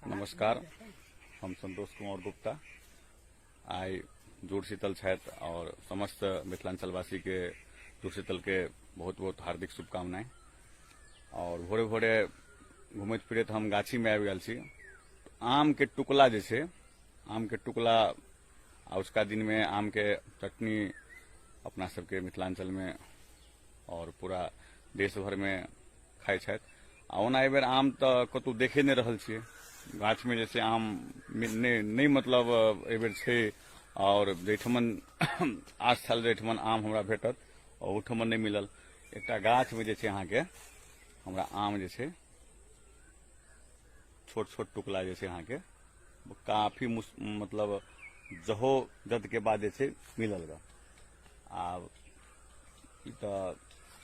नमस्कार, हम संतोष कुमार गुप्ता। आइ जुड़शीतल छथि और समस्त मिथिलांचलवासी के जुड़शीतल के बहुत बहुत हार्दिक शुभकामनाएं। और भोरे भोरे घुमैत फिरैत हम गाछी में आबि गेल छी। आम के टुकला जे छै, आम के टुकला आ उसका दिन में आम के चटनी अपना सबके मिथिलांचल में और पूरा देश भर में खाइ छथि। आ ओना एहिबेर आम तऽ कतहु देखे नहि रहल छियै गाछमे, जे छै आम नहि नहि मतलब एहिबेर छै। आओर जाहिठमन आस छल जाहिठमन आम हमरा भेटत, ओहूठमन नहि मिलल। एकटा गाछमे जे छै अहाँके हमरा आम जे छै छोट छोट टुकड़ा जे छै अहाँके काफी मतलब जहो जदके बाद जे छै मिलल ग। आब ई तऽ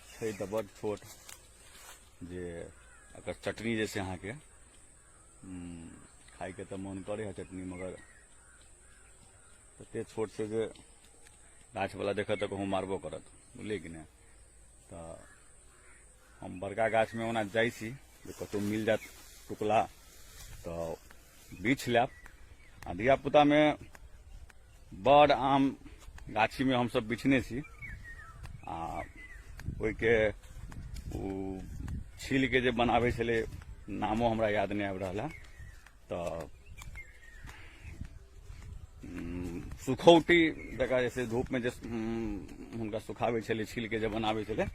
छै तऽ बड्ड छोट जे एकर चटनी जे छै अहाँके खायके तऽ मोन करै है चटनी, मगर तते छोट छै जे गाछवला देखत तऽ कहूँ मारबो करत, बुझलियै कि नहि। तऽ हम बड़का गाछमे ओना जाइ छी जे कतहु मिल जायत टुकला तऽ बीछ लेब। आ धियापुतामे बड़ आम गाछीमे हमसब बिछने छी आ ओहिके ओ छीलके जे बनाबै छलै, नामो हमरा याद नहि आबि रहल है। तऽ सुखौटी जकरा जे छै धूपमे जे हुनका सुखाबै छलै, छीलके जे बनाबै छलै,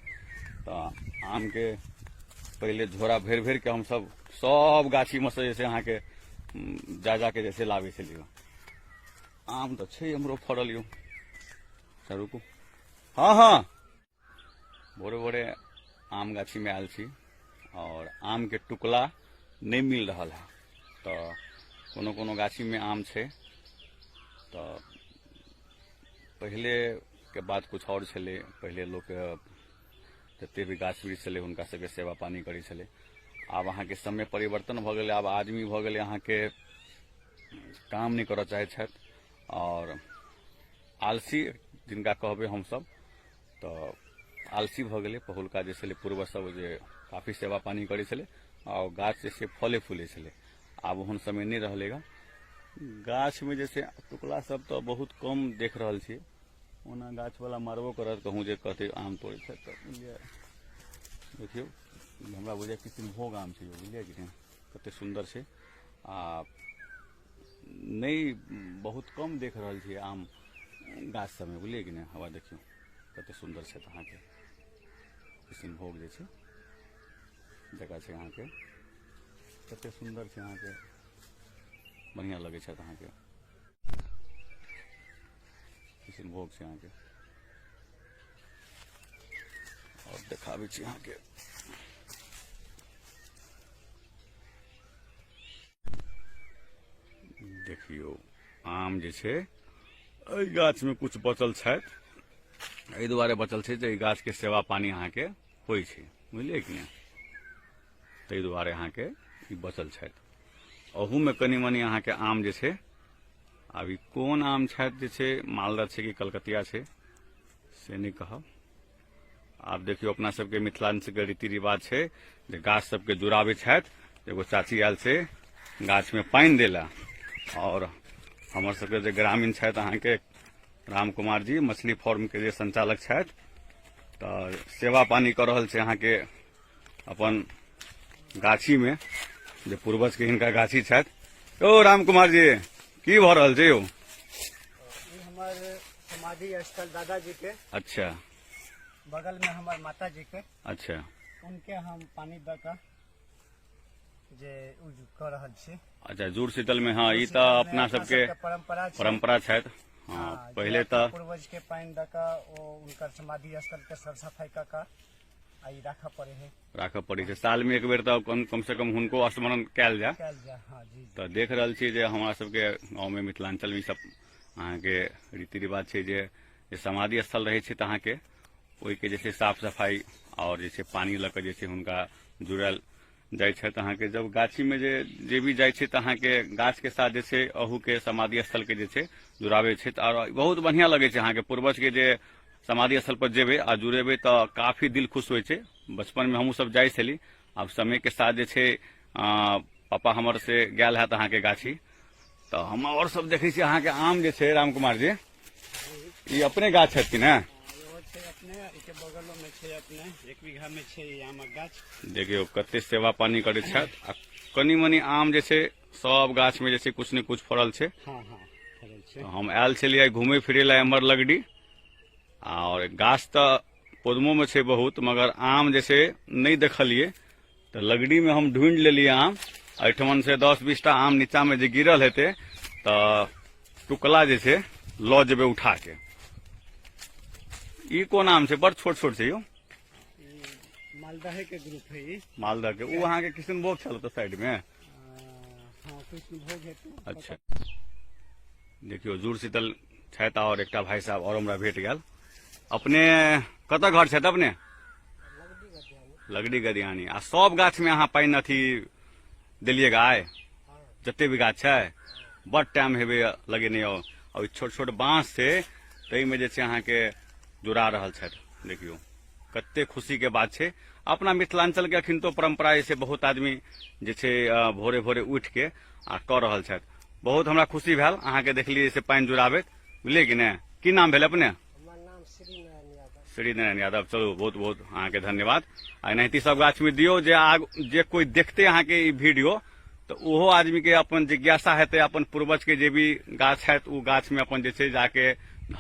तऽ आमके पहिले झोरा भरि भरिके हमसब सब गाछीमे से जे छै अहाँके जा जाके जे छै लाबै छलियै। आम तऽ छै हमरो फड़ल यौ। अच्छा रुकू। हँ हँ, भोरे भोरे आम गाछीमे आयल छी आओर आमके टुकला नहि मिल रहल है। तऽ कोनो कोनो गाछीमे आम छै। तऽ पहिलेके बात कुछ आओर छलै। पहिले लोक जते भी गाछ वृक्ष छलै, हुनका सबके सेवा पानी करै छलै। आब अहाँके समय परिवर्तन भऽ गेलै। आब आदमी भऽ गेलै अहाँके काम नहि करऽ चाहै छथि आओर आलसी जिनका कहबै हमसब, तऽ आलसी भऽ गेलै। पहिलुका जे छलै पूर्वज सब जे काफी सेवा पानी करै छलै आओर गाछ जे छै फले फूलै छलै। आब ओहन समय नहि रहलै ग। गाछमे जे छै टुकला सब तऽ बहुत कम देख रहल छियै। ओना गाछवला मारबो करत कहूँ जे कहतै आम तोड़ै छै तऽ। बुझलियै, देखियौ, हमरा बुझाइ किशनभोग आम छै यौ, बुझलियै कि नहि, कते सुन्दर छै। आ नहि, बहुत कम देख रहल छियै आम गाछ सबमे, बुझलियै कि नहि। हवा देखियौ कते सुन्दर छै। अहाँके किशनभोग जे छै जगह छै अहाँके, कते सुन्दर छै अहाँके, बढ़िआँ लगै छथि अहाँके। किशनभोग छै अहाँके। आओर देखाबै छी अहाँके। देखियौ, आम जे छै एहि गाछमे कुछ बचल छथि। एहि दुआरे बचल छै जे एहि गाछके सेवा पानी अहाँके होइ छै, बुझलियै कि नहि। ताहि दुआरे अहाँके ई बचल छथि। अहूमे कनि मनि अहाँके आम जे छै। आब ई कोन आम छथि जे छै, मालदह छै कि कलकतिया छै, से नहि कहब। आब देखियौ, अपना सबके मिथिलांचलके रीति रिवाज छै जे गाछ सबके जुड़ाबै छथि। एगो चाची आयल छै गाछमे पानि दै लए आओर हमर सबके जे ग्रामीण छथि अहाँके राम कुमार जी, मछली फार्मके जे संचालक छथि, तऽ सेवा पानी कऽ रहल छै अहाँके अपन गाछीमे जे पूर्वजके हिनका गाछी छथि। यौ राम कुमार जी, की भऽ रहल छै यौ? ई हमर समाधि स्थल दादाजी के। बगल में हमर माता जी के। उनके हम पानी दऽ कऽ जे यूज कऽ रहल छी। अच्छा, जुड़ शीतल में। हाँ, ई तऽ अपना सबके परंपरा छै। परंपरा छथि। हाँ, पहिले जे तऽ पूर्वज के पानि दऽ कऽ ओ हुनकर समाधि स्थल के सर सफाई कऽ कऽ आ ई राखऽ पड़े है। राखऽ पड़ै छै। साल में एक बेर तऽ कम कम से कम हुनको स्मरण कयल जाय। कयल जाय, हाँ जी। तऽ देख रहल छी जे हमरा सबके गाँवमे मिथिलांचलमे ई सब अहाँके रीति रिवाज छै जे जे समाधि स्थल रहै छै तऽ अहाँके ओहिके जे छै साफ सफाइ आओर जे छै पानि लऽ कऽ जे छै हुनका जुड़ल जाइ छथि। अहाँके जब गाछीमे जे जे भी जाइ छै तऽ अहाँके गाछके साथ जे छै अहूके समाधि स्थलके जे छै जुड़ाबै छै। आओर बहुत बढ़िआँ लगै छै अहाँके पूर्वजके जे समाधि स्थल पर जेबै आ जुड़ेबै तऽ काफी दिल खुश होइ छै। बचपनमे हमहूँ सब जाइ छली। आब समयके साथ जे छै पापा हमर से गेल हैत अहाँके गाछी। तऽ हम आओर सब देखै छी अहाँके आम जे छै राम कुमार जी, ई अपने गाछ छथि कि ने? इहो छै अपने, एहिके बगलो में छै अपने, 1 बीघा में छै ई आमक गाछ। देखियौ कते सेवा पानी करै छथि। आ कनि मनि आम जे छै सब गाछ में जे छै कुछ ने कुछ फड़ल छै। हँ हँ, फड़ल छै। तऽ हम आयल छलियै घुमै फिरै लए एम्हर लगडी, आओर गाछ तऽ पदमो में छै बहुत, मगर आम जे छै नहि देखलियै। तऽ लगडी में हम ढूंढि लेलियै आम। एहिठमन से 10-20 टा आम नीचा में जे गिरल हेतै तऽ टुकला जे छै लऽ जेबै उठा के। ई कोन आम छै? बड़ छोट छोट छै यौ। ई मालदहे के ग्रुप है ई। मालदह के। ओ अहाँके किशनभोग छल ओतऽ साइड में? हँ, कृष्णभोग हेतै। अच्छा, देखियौ जुड़ शीतल छथि आओर एकटा भाई साहब आओर हमरा भेट गेल। अपने कतऽ घर छथि अपने? लगड़ी गदियानी। आ सब गाछ में अहाँ पानि अथी देलियै गाय जते भी गाछ छै? बड टाइम हेबे लगेने यौ। आ ओहि छोट छोट बाँस छै ताहिमे जे छै अहाँके जुड़ा रहल छथि। देखियौ कते खुशी के बात छै। अपना मिथिलांचल के अखन तो परंपरा जे छै बहुत आदमी जे छै भोरे भोरे उठि के आ कऽ रहल छथि। बहुत हमरा खुशी भेल अहाँके देखलियै से पानि जुड़ाबैत, बुझलियै कि नहि? की नाम भेल अपने? हमर नाम श्री नारायण यादव। श्री नारायण यादव, चलू बहुत बहुत अहाँके धन्यवाद। आ एनाहिते सब गाछ में दियौ जे आग जे कोई देखते अहाँके ई वीडियो तऽ ओहो आदमी के अपन जिज्ञासा हेतै, अपन पूर्वज के जे भी गाछ हैत ओ गाछ में अपन जे छै जाके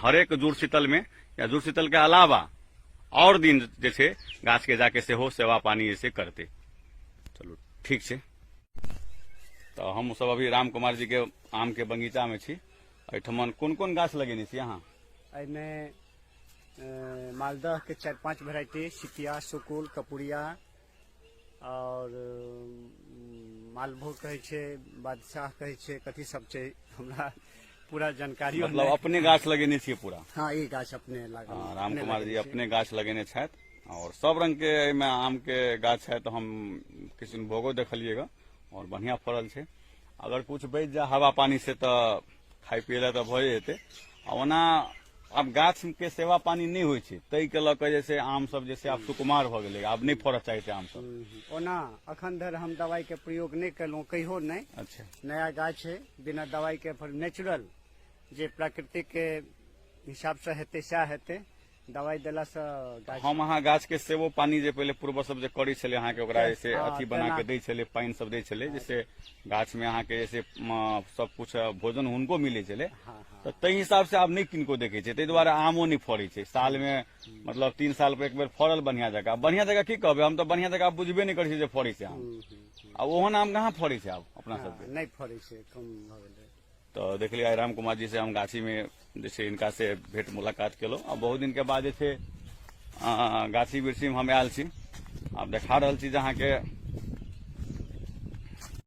हरेक जुड़ शीतल में या जुड़ शीतल के अलावा और दिन जे छै गाछ के जाके सेहो सेवा पानी जे छै करतै। चलू ठीक छै। तऽ हम सब अभी राम कुमार जी के आम के बगीचा में छी। एहिठमन कोन कोन गाछ लगेने छी अहाँ? एहिमे मालदह के 4-5 वेराइटी, सिपिया, सुकुल, कपुरिया और मालभोग कहै छै, बादशाह कहै छै, कथी सब छै हमरा पूरा जानकारी मतलब अपने गाछ लगेने छियै पूरा? हाँ, ई गाछ अपने लागल। हाँ, राम कुमार जी अपने गाछ लगेने छथि और सब रंग के एहिमे आम के गाछ है। तऽ हम किशनभोगो देखलिएगा और बढ़िया फड़ल छै। अगर कुछ बचि जाए हवा पानी से तऽ खाय पियै लए तऽ भए जेतै। आ ओना आब गाछ के सेवा पानी नहि होइ छै ताहि के लऽ कऽ जे छै आम सब जे छै आब सुकुमार भऽ गेलै, आब नहि फड़ऽ चाहै छै आम सब। ओना अखन धरि हम दवाई के प्रयोग नहि केलहुँ कहियो नहि। अच्छा। नया गाछ है, बिना दवाई के फल, नेचुरल जे प्राकृतिक के हिसाब से हेतै सएह हेतै। दवाई देलासँ गाछ हम अहाँ गाछ के सेवो पानी जे पहिले पूर्वज सब जे करै छलै अहाँके ओकरा जे छै अथी बना के दै छलै, पानि सब दै छलै, जैसे गाछ में अहाँके जैसे सब कुछ भोजन हुनको मिलै छलै। तऽ ताहि हिसाब से आब नहि किनको देखै छै, ताहि दुआरे आमो नहि फड़ै छै। साल में मतलब 3 साल पर एक बेर फड़ल बढ़िया जकाँ। बढ़िया जकाँ की कहबै, हम तऽ बढ़िया जकाँ बुझबे नहि करै छी जे फड़ै छै आम। आ ओहन आम कहाँ फड़ै छै आब अपना सबके? नहि फड़ै छै, कम भऽ गेलै। तऽ देखलियै आइ राम कुमार जी से हम गाछी में जे छै हिनका से भेंट मुलाकात केलहुँ। आ बहुत दिन के बाद जे छै गाछी वृक्षी में हम आयल छी। आब देखा रहल छी जे अहाँके